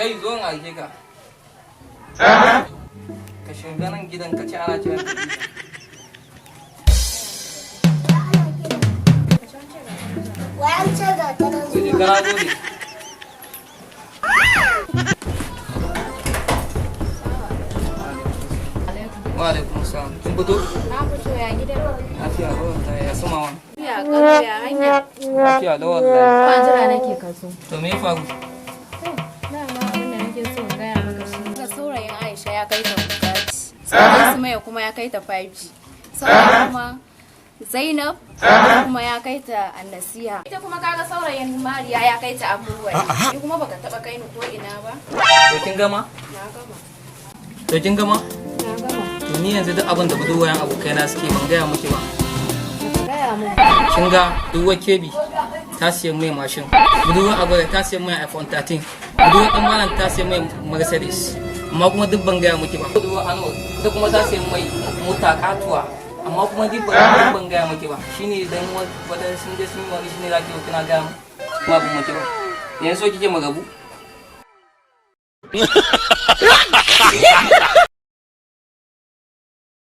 Kai, zo in aike ka. Ka shiga nan gidan, ka ci ana kiran ka. Wai an ce ga ta nan To je zuwa. Kana gode. Wa alaikum salam. Kin fito? Na fito, ya gida? Lafiya lau wallahi, ya suma wani. Ya ƙaru, ya hanya? Lafiya lau wallahi. Ba jira nake ka zo. To, me ya faru? Dama abin da nake so in gaya maka shi. Ga saurayin Aisha ya kai ta Bugatti. Saurayin Sumaya kuma ya kai ta 5G. Saurayin kuma Zainab kuma ya kai ta Annasiha. Ita kuma kaga saurayin Mariya ya kai ta Abubuwa. Ni kuma baka taba kai ni ko ina ba. To, kin gama? Na gama. To, kin gama? Na gama. To, ni yanzu duk abin da budurwayan abokaina suke ban gaya miki ba. Baka gaya min. Kin ga budurwar Kebi ta siyan mai mashin. Budurwar Agwada ta siyan mai iPhone 13. Budurwar Dan Malam ta siyan mai Mercedes. Amma kuma duk ban gaya miki ba. Budurwar Anwar ita kuma ta siyan mai mota katuwa. Amma kuma duk ban gaya miki ba. Shine dan wata sun je sun yi wani, shine zaki yi kina gaya mu. Kuma ban miki ba. Yanzu so kike mu rabu?